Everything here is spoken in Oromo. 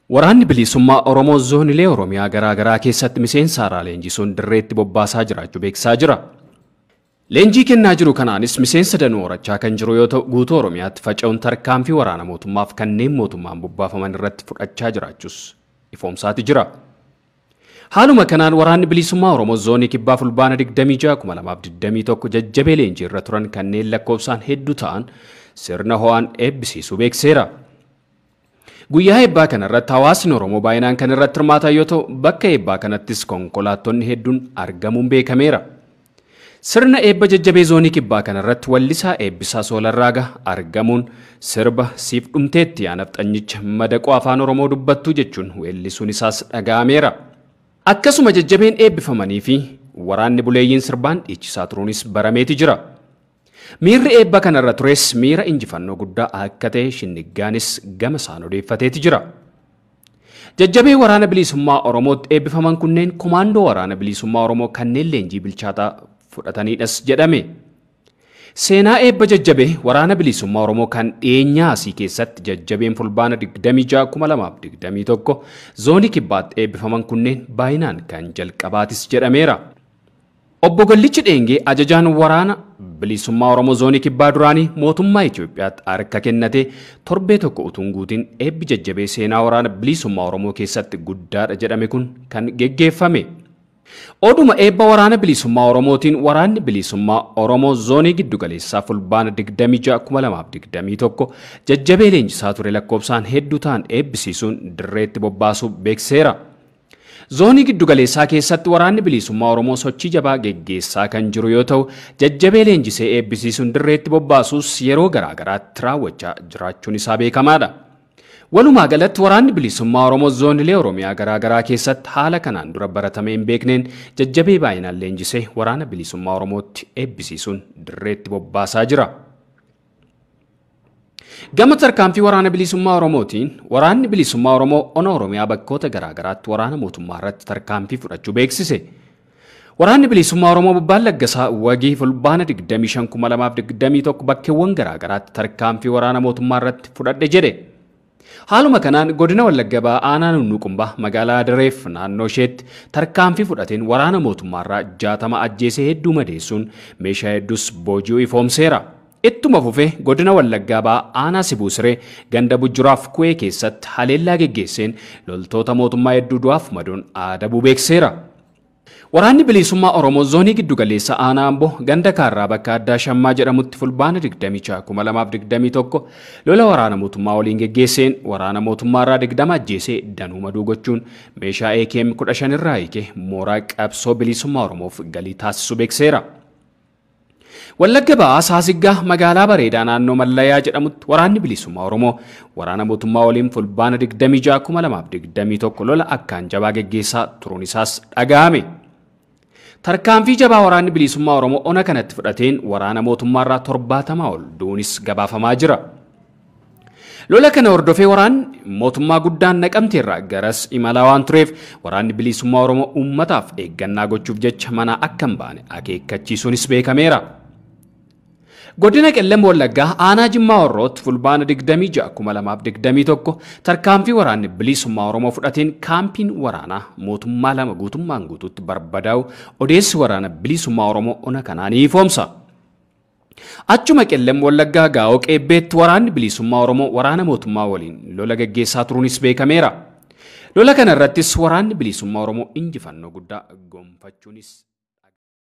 Waraanni bilisummaa Oromoo zoonilee Oromiyaa garaa garaa keessatti miseensa haaraa leenjisuun dirreetti bobbaasaa jiraachuu beeksisaa jira. Leenjii kennaa jiru kanaanis miseensa danuu horachaa kan jiru yoo ta'u, guutuu Oromiyaatti faca'uun tarkaanfii waraana mootummaaf kanneen mootummaan bobbaafaman irratti fudhachaa jiraachuus ifoomsaati jira. Haaluma kanaan waraanni bilisummaa Oromoo zoonii kibbaa fulbaana 26,2021 jajjabee leenjii irra turan kanneen lakkoofsaan hedduu ta'an sirna ho'aan eebbisiisuu beekseera. Guyyaa eebbaa kanarratti hawaasni Oromoo baay'inaan kan irratti hirmaatan yoo ta'u, bakka eebbaa kanattis konkolaattonni hedduun argamuun beekameera. Sirna eebba jajjabee zoonii kibbaa kanarratti wallisaa Eebbisaa Soolarraagaa argamuun sirba siif dhumteetti yaa nafxanyicha madaqoo afaan Oromoo dubbattuu jechuun weellisuun isaas dhaga'ameera. Akkasuma jajjabeen eebbifamanii fi waraanni buleeyyiin sirbaan dhiichisaa turuunis barameeti jira. Miirri eebba kanarra tures miira injifannoo guddaa akka ta'e shinniggaanis gama isaan odeeffateeti jira. Jajjabee waraana bilisummaa Oromootti eebbifaman kunneen komaandoo waraana bilisummaa Oromoo kanneen leenjii bilchaataa fudhataniidhas jedhame. Seenaa eebba jajjabee waraana bilisummaa Oromoo kan dhiyeenyaa asii keessatti jajjabeen fulbaana 26,2021 zoonii kibbaatti eebbifaman kunneen baay'inaan kan jalqabaatis jedhameera. Obbo Gollichi Dheengee ajajaan waraana bilisummaa Oromoo zoonii kibbaa duraanii mootummaa Itoophiyaatti harka kennatee torbee tokko utuu hin guutin eebbi jajjabee seenaa waraana bilisummaa Oromoo keessatti guddaadha jedhame kun kan geggeeffame. Oduma eebba waraana bilisummaa Oromootiin waraanni bilisummaa Oromoo zoonii giddugaleessaa fulbaana 26,2021 jajjabee leenjisaa ture lakkoofsaan hedduu ta'an eebbisiisuun dirreetti bobbaasuu beekseera. Zoonii giddugaleessaa keessatti waraanni bilisummaa Oromoo sochii jabaa geggeessaa kan jiru yoo ta'u, jajjabee leenjisee eebbisiisuun dirreetti bobbaasuus yeroo garaa garaatti raawwachaa jiraachuun isaa beekamaadha. Walumaa galatti waraanni bilisummaa Oromoo zoonilee Oromiyaa garaa garaa keessatti haala kanaan dura baratamee hin beekneen jajjabee baay'inaan leenjisee waraana bilisummaa Oromootti eebbisiisuun dirreetti bobbaasaa jira. Gama tarkaanfii waraana bilisummaa Oromootiin waraanni bilisummaa Oromoo ona Oromiyaa bakkoota garaa garaatti waraana mootummaa irratti tarkaanfii fudhachuu beeksise. Waraanni bilisummaa Oromoo Bobbaan Laggasaa Wagii fulbaana 25,2021 bakkeewwan garaa garaatti tarkaanfii waraana mootummaa irratti fudhadhe jedhe. Haaluma kanaan godina Wallagga Bahaa aanaa Nunnuqumbaa magaalaa Adareef naannoo isheetti tarkaanfii fudhateen waraana mootummaarraa 60 ajjeesee hedduu madeessuun meeshaa hedduus booji'uu ifoomseera. Ittuma fufee godina Wallaggaa Bahaa aanaa Sibuu Siree ganda Bujjuraaf Ku'ee keessatti haleellaa geggeesseen loltoota mootummaa hedduu du'aaf madoon adabuu beekseera. Waraanni bilisummaa Oromoo zoonii giddugaleessa aanaa Amboo ganda Kaarraa bakka addaa Shammaa jedhamutti fulbaana 26,2021 lola waraana mootummaa waliin geggeesseen waraana mootummaarraa 20 ajjeesee danuu maduu gochuun meeshaa AKM 15 irraa hiikee mooraa qabsoo bilisummaa Oromoof galii taasisuu beekseera. Wallagga Bahaa Saasiggaa magaalaa Bareedaa naannoo Mallayaa jedhamutti waraanni bilisummaa Oromoo waraana mootummaa waliin fulbaana 26,2021 lola akkaan jabaa geggeessaa turuun isaas dhaga'ame. Tarkaanfii jabaa waraanni bilisummaa Oromoo ona kanatti fudhateen waraana mootummaarraa 70 ol duunis gabaafamaa jira. Lola kana hordofee waraanni mootummaa guddaan naqamteerraa garas imalaa waan tureef waraanni bilisummaa Oromoo uummataaf eeggannaa gochuuf jecha mana akka hin baane akeekkachiisuunis beekameera. Godina Qellem Wallaggaa aanaa Jimmaa Horrootti fulbaana 26,2021 tarkaanfii waraanni bilisummaa Oromoo fudhateen kaampiin waraanaa mootummaa lama guutummaan guutuutti barbadaa'u odeessi waraana bilisummaa Oromoo ona kanaan ifoomsa. Achuma Qellem Wallaggaa Gaa'oo Qeebbeetti waraanni bilisummaa Oromoo waraana mootummaa waliin lola gaggeessaa turuunis beekameera. Lola kana irrattis waraanni bilisummaa Oromoo injifannoo guddaa gonfachuunis